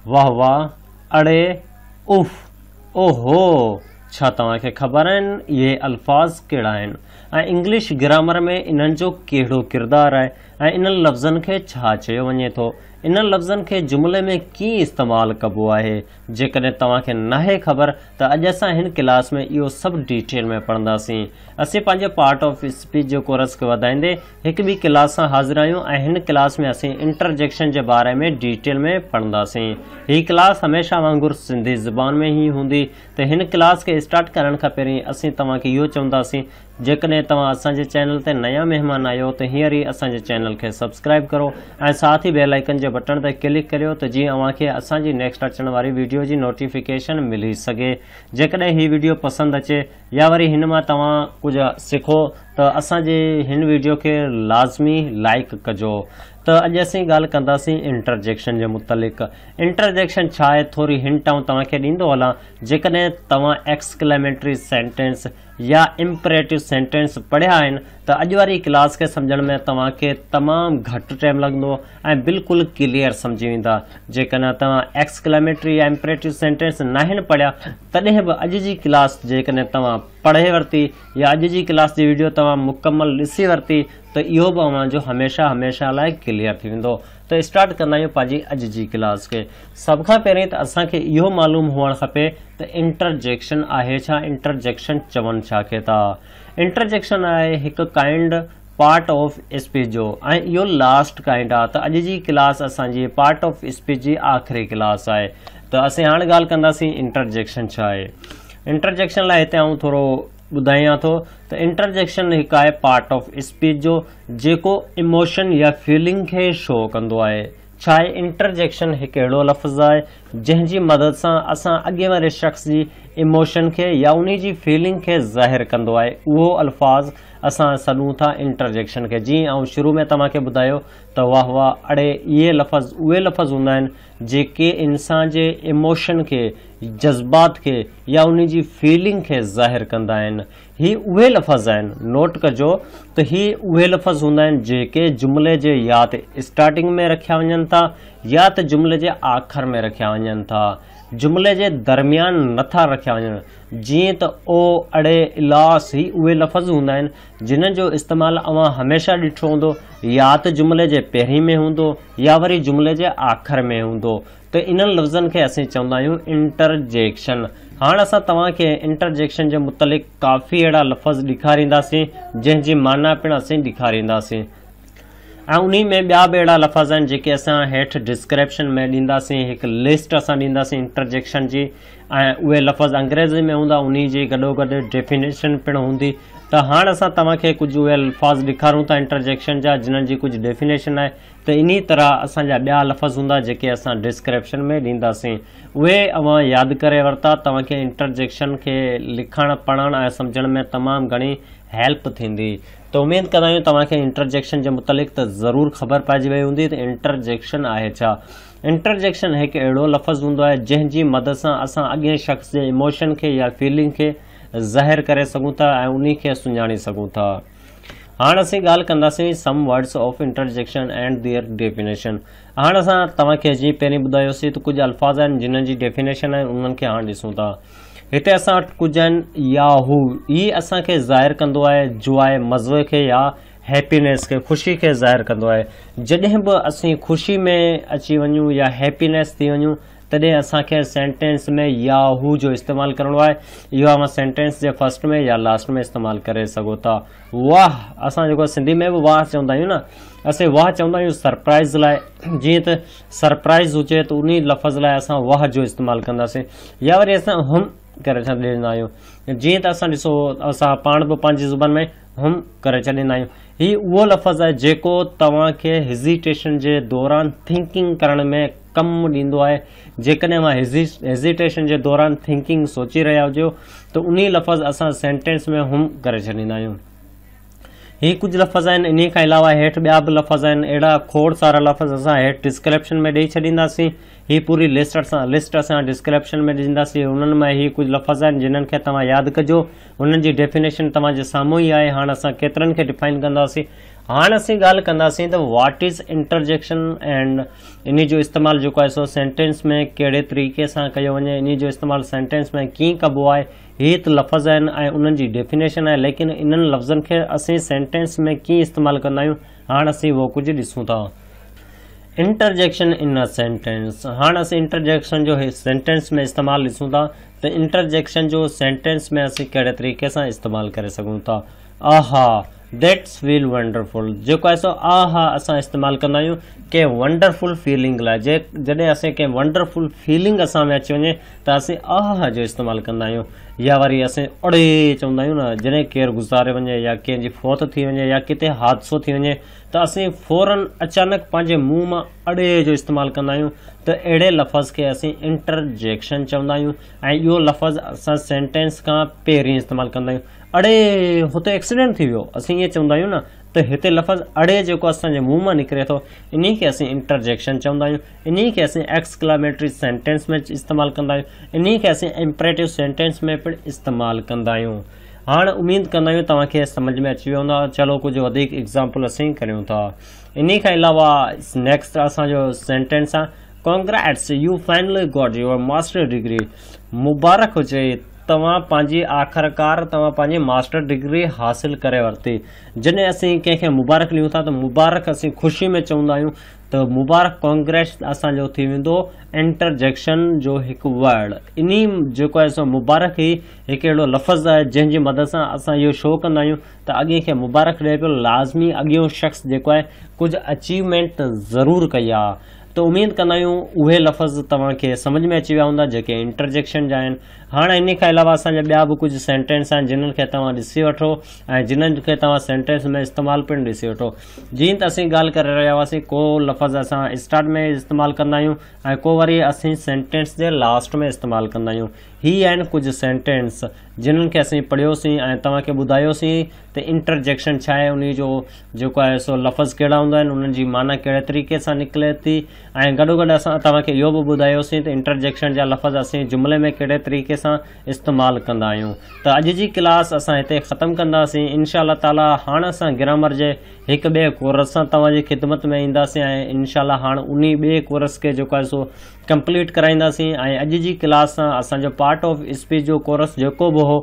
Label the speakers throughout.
Speaker 1: واهه واهه، اڙي، اف، اوهو، ڇا توهان کي خبر آهن اهي الفاظ ڪهڙا آهن ۽ انگلش گرامر ۾ انهن جو ڪهڙو ڪردار آهي ۽ انهن لفظن کي ڇا چيو وڃي ٿو؟ انهن لفظن کي جملي ۾ ڪيئن استعمال ڪبو آهي؟ جيڪڏهن توهان کي ناهي خبر ته اڄ اسان هن ڪلاس ۾ اهو سڀ ڊيٽيل ۾ پڙهنداسين. اسين پنهنجي پارٽ آف اسپيچ جو ڪورس کي وڌائيندي هڪ ٻي ڪلاس سان حاضر آهيون ۽ هن ڪلاس ۾ اسين انٽرجيڪشن جي باري ۾ ڊيٽيل ۾ پڙهنداسين. هي ڪلاس هميشه وانگر سنڌي زبان ۾ ئي هوندي ته هن ڪلاس کي اسٽارٽ ڪرڻ کان پهرين اسين توهان کي اهو چونداسين جيڪڏهن توهان اسان جي چينل تي نيا مهمان آهيو ته هينئر ئي اسان جي چينل کي سبسڪرائيب ڪرو ۽ ساٿ ئي بيل آئيڪن جي بٽڻ تي ڪلڪ ڪريو ته جيئن اوهان کي اسان جي نيڪسٽ اچڻ واري ويڊيو جي نوٽيفڪيشن ملي سگهي. جيڪڏهن هي ويڊيو پسند اچي يا وري هن مان توهان ڪجهه سکو ته اسان جي هن ويڊيو کي لازمي لائيڪ ڪجو. ته اڄ اسين ڳالهه ڪنداسين انٽرجيڪشن جي متعلق. انٽرجيڪشن ڇا آهي ٿوري هنٽ آئون توهان کي ڏيندو هلان جيڪڏهن توهان ايڪسڪليميٽري سينٽينس يا امپريٽو سينٽينس پڙهيا آهن ته اڄ واري ڪلاس کي سمجهڻ ۾ توهان کي تمام گهٽ ٽائيم لڳندو ۽ بلڪل ڪليئر سمجهي ويندا. جيڪڏهن توهان ايڪسڪليميٽري يا امپريٽو سينٽينس ناهن پڙهيا تڏهن به اڄ جي ڪلاس جيڪڏهن توهان پڙهي ورتي يا اڄ جي ڪلاس جي ويڊيو توهان مڪمل ڏسي ورتي ته اهو به اوهان جو هميشه هميشه لاء ڪليئر ٿي ويندو. ته اسٽارٽ ڪندا آهيون پنهنجي اڄ جي ڪلاس کي. سڀ کان پهرين ته اسان کي اهو معلوم هئڻ کپي ته انٽرجيڪشن آهي ڇا؟ انٽرجيڪشن چون ڇا کي ٿا؟ انٽرجيڪشن آهي هڪ ڪائنڊ پارٽ آف اسپيچ جو ۽ اهو لاسٽ ڪائنڊ آهي ته اڄ جي ڪلاس اسان جي پارٽ آف اسپيچ جي آخري ڪلاس آهي ته اسين هاڻ ڳالهه ڪنداسين انٽرجيڪشن ڇا آهي؟ انٽرجيڪشن لاء هتي آئون ٿورو ٻڌايان ٿو ته انٽرجيڪشن هڪ آهي پارٽ آف اسپيچ جو جيڪو ايموشن يا فيلنگ کي شو ڪندو آهي. ڇا آهي انٽرجيڪشن هڪ اهڙو لفظ آهي جنهن جي مدد سان اسان اڳئين واري شخص جي ايموشن کي يا انهي جي فيلنگ کي ظاهر ڪندو آهي اهو الفاظ اسان سڏون ٿا انٽرجيڪشن کي جيئن آئون شروع ۾ توهان کي ٻڌايو ته واه واه اڙي اهي لفظ اهي لفظ هوندا آهن جيڪي انسان جي ايموشن کي، جذبات کي يا انهي جي فيلنگ کي ظاهر ڪندا آهن. هي اهي لفظ آهن، نوٽ ڪجو ته هي اهي لفظ هوندا آهن جيڪي جملي جي يا ته اسٽارٽنگ ۾ رکيا وڃن ٿا يا ته جملي جي آخر ۾ رکيا وڃن ٿا. جملي جي درميان نه ٿا رکيا وڃن. جيئن ته او، اڙي، الاس هي اهي لفظ هوندا آهن جنھن جو استعمال اوهان هميشه ڏٺو هوندو يا ته جملي جي پهرين ۾ هوندو يا وري جملي جي آخر ۾ هوندو ته انهن لفظن کي اسين چوندا آهيون انٽرجيڪشن. هاڻ اسان توهان کي انٽرجيڪشن جي متعلق ڪافي اهڙا لفظ ڏيکارينداسين جنهن جي معنيٰ پڻ اسين ڏيکارينداسين ۽ انهي ۾ ٻيا به اهڙا لفظ آهن جيڪي اسان هيٺ ڊسڪرپشن ۾ ڏينداسين هڪ لسٽ اسان ڏينداسين انٽرجيڪشن جي ۽ اهي لفظ انگريزي ۾ هوندا انهي جي گڏوگڏ ڊيفينيشن پڻ هوندي ته هاڻ اسان توهان کي ڪجهه اهي الفاظ ڏيکارون ٿا انٽرجيڪشن جا جنھن جي ڪجهه ڊيفينيشن آهي ته انهي طرح اسان جا ٻيا لفظ هوندا جيڪي اسان ڊسڪرپشن ۾ ڏينداسين اهي اوهان ياد ڪري ورتا توهان کي انٽرجيڪشن کي لکڻ پڙهڻ ۽ سمجهڻ ۾ تمام گهڻي هيلپ ٿيندي ته اميد ڪندا آهيون توهان کي انٽرجيڪشن جي متعلق ته ضرور خبر پئجي وئي هوندي ته انٽرجيڪشن آهي ڇا انٽرجيڪشن هڪ اهڙو لفظ هوندو آهي جنهن جي مدد سان اسان اڳئين شخص جي ايموشن کي يا فيلنگ کي ظاهر ڪري سگهون ٿا ۽ انهي کي سڃاڻي سگهون ٿا. هاڻ اسين ڳالهه ڪنداسين Some words of interjection and their definition. هاڻ اسان توهان کي جيئن پهرين ٻڌايوسين ته ڪجهه الفاظ آهن جنھن جي ڊيفينيشن آهي انهن کي هاڻ ڏسون ٿا. هتي اسان وٽ ڪجهه آهن ياهو هي اسان کي ظاهر ڪندو آهي جواء مزي کي يا هيپينيس کي، خوشي کي ظاهر ڪندو آهي. جڏهن به اسين خوشي ۾ اچي وڃون يا هيپينيس ٿي وڃون تڏهن اسان کي سينٽينس ۾ يا هو جو استعمال ڪرڻو آهي. اهو اوهان سينٽينس جي فرسٽ ۾ يا لاسٽ ۾ استعمال ڪري سگهو ٿا. واهه اسان جيڪو سنڌي ۾ به واهه چوندا آهيون نه اسين واهه چوندا آهيون سرپرائز لاء جيئن ته سرپرائز هجي ته انهي لفظ لاء اسان واهه جو استعمال ڪنداسين يا وري اسان هم ڪري ڇڏيندا آهيون جيئن ته اسان ڏسو اسان پاڻ به پنهنجي زبان ۾ هم ڪري ڇڏيندا آهيون. هي اهو لفظ آهي جيڪو توهان کي هيزيٽيشن جي دوران ٿنڪنگ ڪرڻ ۾ ڪم ڏيندو آهي. جيڪڏهن اوهان هيزيٽيشن جي دوران ٿنڪنگ سوچي رهيا هجو ته انهي لفظ اسان سينٽينس ۾ هم ڪري ڇڏيندا آهيون. هي ڪجهه لفظ آهن انهي کان علاوه هيٺ ٻيا به لفظ آهن اهڙا کوڙ سارا لفظ اسان هيٺ ڊسڪرپشن ۾ ڏئي ڇڏينداسين. هي پوري لسٽ اسان لسٽ اسان ڊسڪرپشن ۾ ڏينداسين انهن مان هي ڪجهه لفظ آهن جنھن کي توهان ياد ڪجو انهن جي ڊيفينيشن توهان جي سامهون ئي آهي هاڻ اسان ڪيترن کي ڊفائن ڪنداسين هاڻ اسين ڳالهه ڪنداسين ته what is interjection and انهي جو استعمال جيڪو آهي سو سينٽينس ۾ ڪهڙي طريقي سان ڪيو وڃي، انهي جو استعمال سينٽينس ۾ ڪيئن ڪبو آهي. هي ته لفظ آهن ۽ انهن جي ڊيفينيشن آهي، ليڪن انهن لفظن کي اسين سينٽينس ۾ ڪيئن استعمال ڪندا آهيون، هاڻ اسين اهو ڪجهه ڏسون ٿا. انٽرجيڪشن ان ا سينٽينس، هاڻ اسين انٽرجيڪشن جو سينٽينس ۾ استعمال ڏسون ٿا ته انٽرجيڪشن جو سينٽينس ۾ اسين ڪهڙي طريقي سان استعمال ڪري سگهون ٿا. آها، that's feel wonderful, جيڪو آهي سو آها اسان استعمال ڪندا آهيون ڪنهن ونڊرفل فيلنگ لاء. جڏهن اسين ڪنهن ونڊرفل فيلنگ اسان ۾ اچي وڃي ته اسين آها جو استعمال ڪندا آهيون. يا وري اسين اڙي چوندا آهيون نه، جڏهن ڪير گذاري وڃي يا ڪنهن جي فوت ٿي وڃي يا ڪٿي حادثو ٿي وڃي ته اسين فورن اچانڪ پنهنجي منهن مان اڙي جو استعمال ڪندا آهيون ته اهڙي لفظ کي اسين انٽرجيڪشن چوندا آهيون ۽ اهو لفظ اسان سينٽينس کان پهرين استعمال ڪندا آهيون. اڙي هتي ايڪسيڊنٽ ٿي ويو، اسين ائين چوندا آهيون نه، ته هتي لفظ اڙي جيڪو اسان جي منهن مان نڪري ٿو انهي کي اسين انٽرجيڪشن چوندا آهيون. انهي کي اسين ايڪسڪلاميٽري سينٽينس ۾ استعمال ڪندا آهيون. انهي کي اسين امپريٽو سينٽينس ۾ پڻ استعمال ڪندا آهيون. هاڻ اميد ڪندا آهيون توهان کي سمجهه ۾ اچي ويو هوندو. چلو ڪجهه وڌيڪ ايگزامپل اسين ڪريون ٿا. انهي کان علاوه نيڪسٽ اسان جو سينٽينس آهي congrats you finally got your master degree, مبارڪ هجي توهان پنهنجي آخرڪار توهان پنهنجي ماسٽر ڊگري حاصل ڪري ورتي. جڏهن اسين ڪنهن کي مبارڪ ڏيون ٿا ته مبارڪ اسين خوشي ۾ چوندا آهيون ته مبارڪ ڪانگريٽس اسان جو ٿي ويندو انٽرجيڪشن جو هڪ ورڊ. انهي جيڪو آهي سو مبارڪ هي هڪ اهڙو لفظ آهي جنهن جي مدد سان اسان اهو شو ڪندا آهيون ته اڳئين کي مبارڪ ڏئي پيو، لازمي اڳيون شخص جيڪو آهي ڪجهه اچيومينٽ ضرور ڪئي آهي. ته اميد ڪندا آهيون اهي لفظ توهان کي سمجهه ۾ اچي ويا هوندا جيڪي انٽرجيڪشن جا آهن. هاڻ انهي کان علاوه اسان جا ٻيا به ڪجهه سينٽينس آهن جنھن کي توهان ڏسي وٺو ۽ جنھن کي توهان سينٽينس ۾ استعمال پڻ ڏسي وٺو. جيئن ته اسين ڳالهه ڪري رهيا هئاسين ڪو لفظ اسان اسٽارٽ ۾ استعمال ڪندا آهيون ۽ ڪو وري اسين سينٽينس جي لاسٽ ۾ استعمال ڪندا آهيون. هي آهن ڪجهه سينٽينس جنھن کي اسين پڙهيوسين ۽ توهان کي ٻڌايوسين ته انٽرجيڪشن ڇا آهي، انهي جو جيڪو آهي سو لفظ ڪهڙا هوندا آهن، انهن جي معنيٰ ڪهڙي طريقي سان نڪلي ٿي ۽ گڏوگڏ اسان توهان کي اهو به ٻڌايوسين ته انٽرجيڪشن جا لفظ اسين جملي ۾ ڪهڙي طريقي سان استعمال ڪندا آهيون. ته اڄ جي ڪلاس اسان هتي ختم ڪنداسين. انشاء الله تعاليٰ هاڻ اسان گرامر جي هڪ ٻئي ڪورس سان توهان جي خدمت ۾ اينداسين ۽ انشاء الله هاڻ انهي ٻئي ڪورس کي جيڪو آهي سو ڪمپليٽ ڪرائينداسين ۽ اڄ جي ڪلاس سان اسان جو پارٽ آف اسپيچ جو ڪورس جيڪو به هو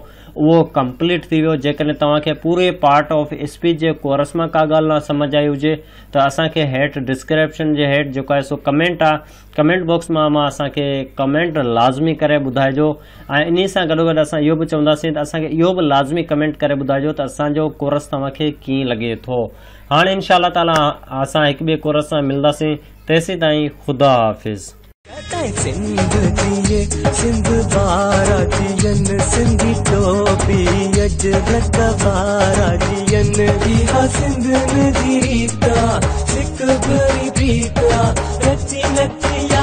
Speaker 1: اهو ڪمپليٽ ٿي ويو. جيڪڏهن توهان کي پوري پارٽ آف اسپيچ جي ڪورس مان ڪا ڳالهه نه سمجهه آئي هجي ته اسان کي هيٺ ڊسڪرپشن جي هيٺ جيڪو آهي سو ڪمينٽ آهي ڪمينٽ باڪس مان مان اسان کي ڪمينٽ لازمي ڪري ٻڌائجو ۽ انهي سان گڏوگڏ اسان اهو به چونداسين ته اسان کي اهو به لازمي ڪمينٽ ڪري ٻڌائجو ته اسان جو ڪورس توهان کي ڪيئن لڳي ٿو. هاڻ انشاء الله تعالي اسان هڪ ٻئي ڪورس سان ملنداسين تيسين تائين خدا حافظ.
Speaker 2: سنڌ جيئي سنڌ وارا جيئن، سنڌي ٽوپي اجرڪ وارا جيئن. اها سنڌين جي ريت آ، سڪ ڀري پريت آ، رچي نچي.